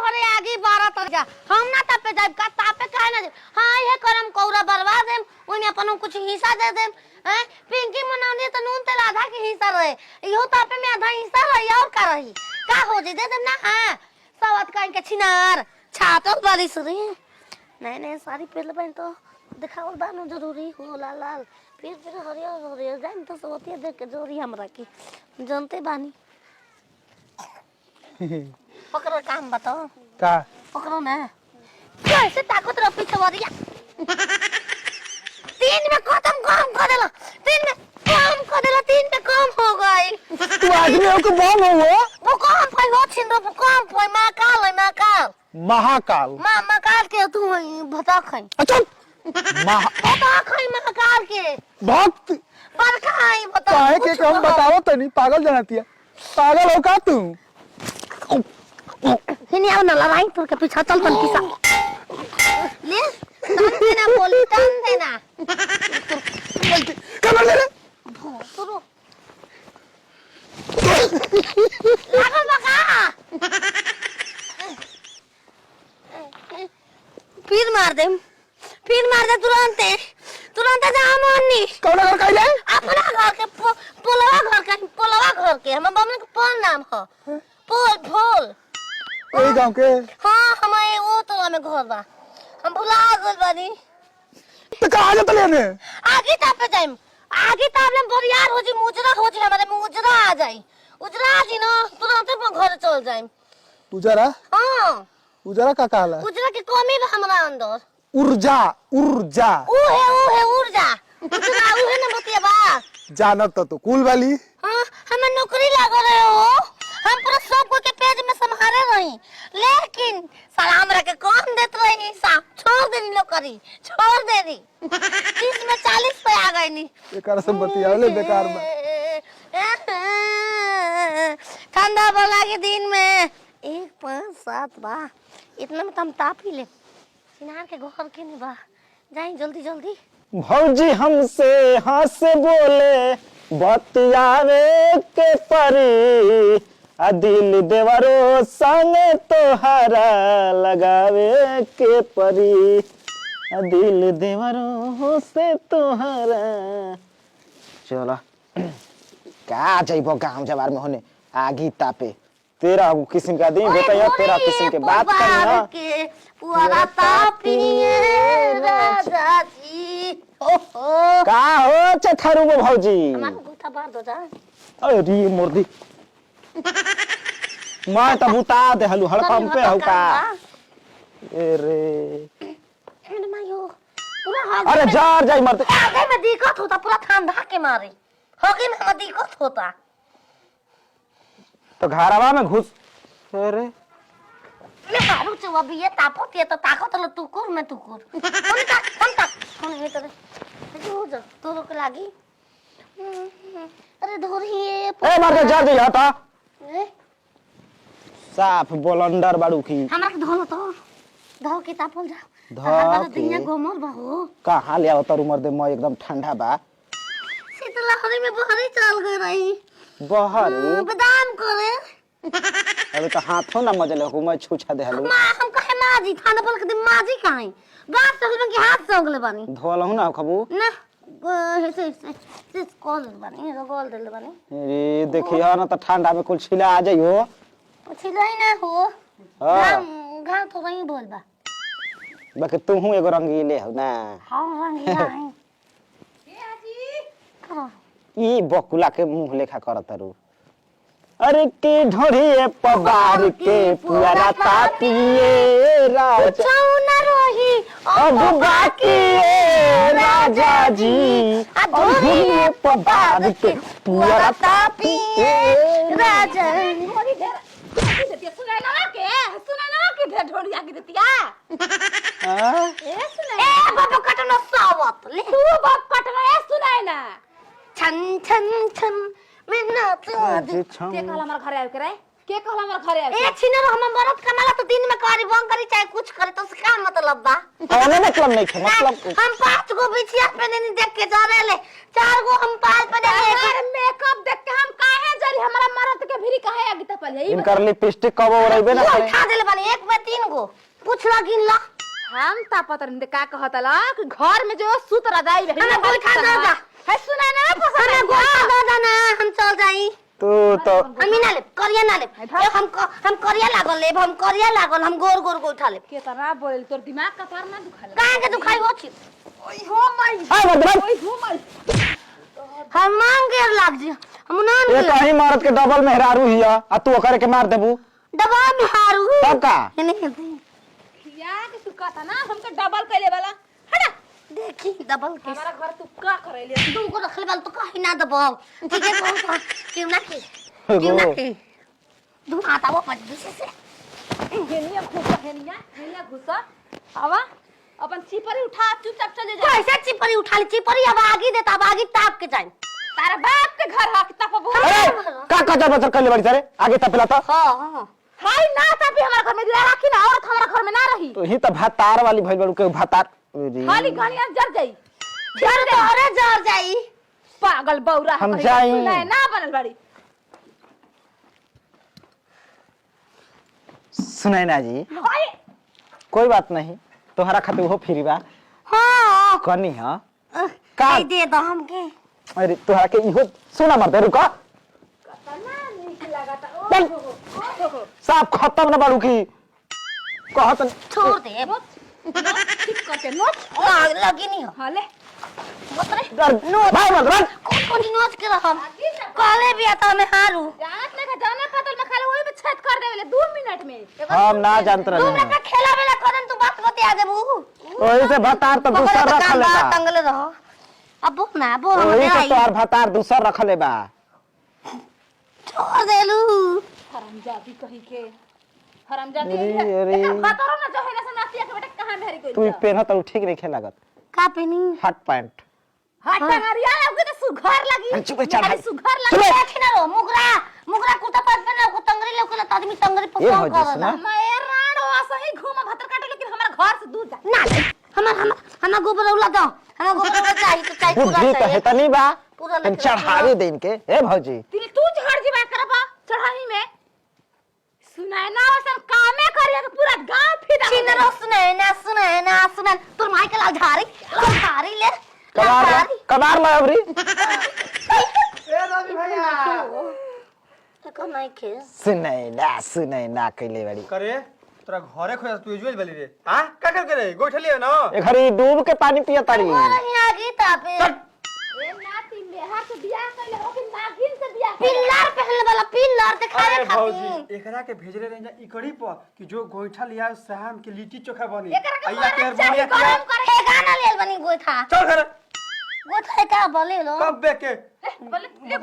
घरे आगी बारत जा। हम ना तापे जाब का तापे काहे ना जाब? हां इहे करम कौरा बरवा देम, ओइमे अपन हम कुछ हिस्सा they them. हैं पिंकी मनावनी तो नून तेल आधा के हिस्सा रहे, इहो तापे में आधा हिस्सा रही और का रही का हो जे they them ना। हां सवत काइन के छिनार छातल बारिश रे। नहीं नहीं साड़ी पहनले बानी तो देखावल बानू जरूरी हो लाल लाल फिर हरियर हरियर जान तो सवतिया देख के जोरी हमरा के जानते बानी। पकड़ो काम बताओ का पकड़ो ना कैसे ताकत रह पीछे वरिया तीन में खत्म कम कर देला, तीन में कम कर देला, तीन में कम हो गई। तू आदमी हो के बम हो वो? वो कम पई हो छिन रो कम पई महाकाल है महाकाल महाकाल मां महाकाल के तू है, बता खई। अच्छा महा बता खई महाकाल के भक्त बड़का है बता। काहे के कुछ हम कहो। बताओ तनी पागल जनातिया पागल हो का तू? हिनी आओ ना लड़ाई तोर के पीछा चल तन किसा ले टन देना बोली टन देना। कमर ले रे। शुरू लागल बका फिर मार दे, फिर मार दे तुरंते तुरंते जा हमनी कौन घर काई ले? अपना घर के पोलवा घर के पोलवा घर के हम बमन के पोल नाम ह पोल भोल ओही गांव के। हाँ हमारे वो तो हमें घर बा हम भुला गइल बानी। तो कहाँ जाता लेने? आगे तापे जाइम, आगे तापले बरियार हो जी मुजरा हो जी हमारे मुजरा आ जाई उजरा आ जी ना तुरंत अपन घर चल जाइम। उजरा? हाँ। उजरा का कहला? उजरा के कमी बा हमरा अंदर। ऊर्जा ऊर्जा ऊ है ऊर्जा उजरा ऊ है ना बतिया बा। जानत तो तू कुल वाली। हाँ हमें नौकरी लागल रहे हो, हम पूरा सब कोई के पेज में संभाले रही लेकिन साला हमरा के कम देत रही सा छोड़ देनी नौकरी छोड़ देनी 30 में 40 पे आ गई नी। एकर से बतियावले बेकार बा। ठंडा वाला के दिन में 1 5 7 बा इतना में तो हम ताप ही ले। सिनार के घर के नहीं बा जाई जल्दी जल्दी। भौजी हमसे हंस बोले बतियावे के परी आ दिल देवरो संग तोहरा लगावे के परी आ दिल देवरो से तोहरा। चलो का जइबो गांव जवार में होने आगी तापे तेरा किस्म का दिन बेटा तेरा किस्म के बात करी ना के पुआरा तापिए राजा जी। ओहो का हो चथारू बो भौजी? हमार गोथा बार दो जा। अरे मुर्दी मैं त बुता दे हलु हड़कम पे हौ का। ए रे अरे मायो पूरा हग अरे जार जाई मरते। आगे में दिक्कत होता पूरा ठंडा के मारे हगे में हमें दिक्कत होता। तो घरवा में घुस। अरे ले मारू चो अभी ये तापत ये तो ताकत लो तुकुर में तुकुर हम ताक हम ताक हम ये करे हो जा तो रोक लागी। अरे धोरी ये ए मार दे जार जाई हटा ए? साफ बोलंडर बाड़ू की। हमरा के धोलो तो धो के तापल जा। धो तार के। दुनिया गोमर बा हो। कहाँ ले आओ तारू मर्दे मैं एकदम ठंडा बा। शीतलहरी में बहरी चल गई रही। बहरी? बादाम करे। अबे तो हाथों ना मजले हो मैं छूछा दे हलू। मां हम कहे मां जी थाना बोल के दे मां जी कहे गाछ सगले बन के हाथ सगले बानी। धोलहु ना खबू? ना ऐसे ऐसे ऐसे कॉल बानी गोल देले बानी। अरे देखियो ना तो ठंडा में कुल छिला आ जाइयो। छिला ही ना हो। हाँ। घाम घाम तो वही बोल बा। बाकी तू एगो रंगीले हो ना। हां रंगीला है। ई बकुला के मुंह लेखा करत रू। अरे के ढोरिए पवार के पुअरा तापिए राजा। कुछौ न रही अब बाकी ए राजा जी। आ अब ढोरिए पवार के पुअरा तापिए राजा। ढोरी ढेर देतिया सुनैलवा के सुनैलवा के ढेर ढोरी आके देतिया। हाँ? ए सुनैला। ए बाबा कटनो सावत ले। तू बाप कटनो ए सुनैला। छन छन छन मैं नाच आज के छम। कहला हमर घरे आवे के रे? के कहला हमर घरे आवे के? ए छिनर हम मरद कमाला तो दिन में कारी बंग करी चाहे कुछ करे तो का मतलब बा? कौनो मतलब नहीं है मतलब। हम 5 गो बिछिया पहने देख के जा रहे ले, 4 गो हम पाल पहने। अरे मेकअप देख के हम काहे जरी हमरा मरद के भिरी काहे आगे तपल है? इनकर लिपस्टिक कब ओरैबे ना करे। उठा देले बानी 1 में 3 गो। पूछ ला गिन ला। हम तापत रहे का कहत ला कि घर में जो सुत रजाई भेल हमें गोइठा दे दा। है सुना ना पसंद हमें गोइठा दे दा ना, हम चल जाई। तू तो हम ही ना ले, करिया ना ले। ए, हम करिया लागल लेब, हम करिया लागल, हम गोर गोर गोइठा लेब। के तरह बोल तोर दिमाग का तार ना दुखाला। काहे के दुखाई हो छी? ओई हो माई। हाय मर्द। ओई हो माई। हम मांग के लाग जी, हम ना ये कहीं मर्द के डबल मेहरारू हिया आ तू ओकरे के मार देबू। दबा में हारू। तब का? नहीं नहीं। या के तू कहता ना हमके डबल कइले वाला। हटा। देखी डबल के। हमारा घर तू का करैले? दू को रखले वाला तो काहे ना दबाव। ठीक है कौन क्यों ना के? क्यों ना के? दू हाथ आवो पर दूसरे से। हेनिया घुसा, हेनिया, हेनिया घुसा। आवा अपन चिपरी उठा चुपचाप चले जा। कैसे चिपरी उठा ली? चिपरी अब आगी देता, अब आगी ताप के जाए। तारा बाप के घर हक ताप। अरे का कचर बचर करले बड़ी सारे आगे तपेला तो। हां हां हाय ना तापी हमारा घर में राखी ना औरत हमारा घर में ना रही। तो ही तो भातार वाली भइल बड़ू के भातार। खाली गाड़ियां जर जाई। जर तो अरे जर जाई। पागल बौरा हम जाई। ना बनल बाड़ी। सुनैना जी हाय कोई बात नहीं, तोहरा खातिर वो फ्री बा। हां कनी हां का दे दो हमके। अरे तोहरा के इहो सोना मत रुका। कतना नीक लागता। ओ हो हो साफ खत्म ना बाड़ू की कहत छोड़ दे। ठीक करके नोच लगी नहीं हो। हां ले बतरे नोच भाई मत रन। कौन कौन नोच के रहम कहले भी आता में हारू। जानत ना जाना पतल में खाले ओही में छेद कर देवेले 2 मिनट में। हम ना जानत रहे। तू हमरा खेला बेला करन तू बात बतिया देबू। ओही से भतार तो दूसर रखले बा। टंगले रहो। अब बोल ना बोल। ओही से तोहर भतार दूसर रखले बा। छोड़ देलू। हरामजादी कही के हरामजादी। अरे एकर भतारो ना जो है ना नातिया के बेटा कहां मेहरी कोई। तू पेनत तो ठीक नहीं लागत। का पेनी? हट पैंट। हट टंगरिया लगे तो सुघर लगी। चुप चढ़। सुघर लगी। देखी ना रो मुगरा मुगरा कुर्ता पास पहने को तंगरी लेके तो आदमी तंगरी पसंद करला। मैं राण हो सही घूम भतर काटे लेकिन हमरा घर से दूर जा ना। हमर हमर हमरा गोबरौला दो, हमरा गोबरौला चाहिए तो चाहिए पूरा बुद्धि तो हेतनी बा पूरा तन चढ़ावे दे इनके। ए भौजी तू चढ़ जीवा करबा चढ़ाही में सुनाए ना वसन कामे करिया के पूरा गांव फिदा। छिन रो सुनाए ना सुनाए ना सुना तोर माई के लाल झारी लाल झारी ले कबार कबार ला अबरी। ए रवि भैया को नहीं खे। सुनाए ना सुनाए ना कइले बड़ी करे तोरा घरे खोज तू एजुएल बली रे। हां का कर करे गोइठा लियो ना ए घरी डूब के पानी पिया तारी। नहीं आगी तापे। ए नाती मेहर से बियाह कइले हो कि नागिन से बियाह? पिल्लर पहनले वाला पिल्लर दिखावे अरे खातिर। भौजी एकरा के भेजले रही जा इकड़ी पर कि जो गोइठा लिया शाम के लिट्टी चोखा बनी। एकरा के अइया के मारक चाही, बढ़िया गरम करे। हे गाना लेल बनी गोइठा। चल घर गोइठा का बोले लो कब बे के बोले ले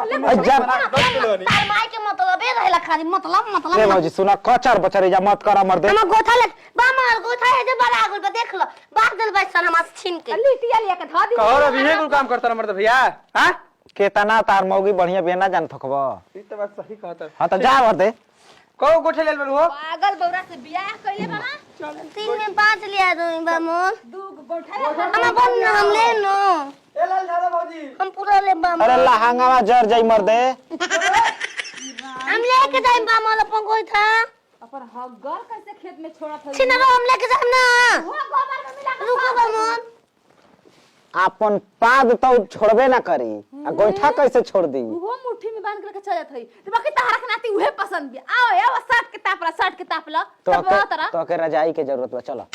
ले ले जब तार माई के मतलब ए रहेला खाली मतलब मतलब। ए भौजी सुना कचर बचर जा मत करा मर दे। हम गोइठा ले बा मार गोइठा है जे बड़ा गुल पे देख लो बाग दिल भाई सन हम छीन के लिटिया लिया के ध दी। कहर अभी हे कुल काम करता मर्द भैया। हां केतना तार मौगी बढ़िया बेना जान थकबो। ई त बात सही कहत। हां त जा मर दे। कौ गोठे लेल बलु हो? पागल बौरा से बियाह कइले बना। 3 में 5 लिया दो बामोन। दू गोठा हम बन हम ले नो। ए लाल झाला भौजी हम पूरा ले बामोन। अरे लहंगावा जर जाई मर दे। हम लेके जाई बामोन अपन गोइठा। अपन हगर कैसे खेत में छोड़त हो? छिनरो हम लेके जाम ना। वो गोबर में मिला के रुको बामोन। अपन पाद तो छोड़बे ना करी आ गोइठा कैसे छोड़ दी? वो मुट्ठी में बांध के लेके चल जात हई तो बाकी तहरा के नाती उहे पसंद भी आओ ए वो शर्ट के तापला शर्ट के तापला तो तब के तोरा तो के रजाई के जरूरत बा। चलो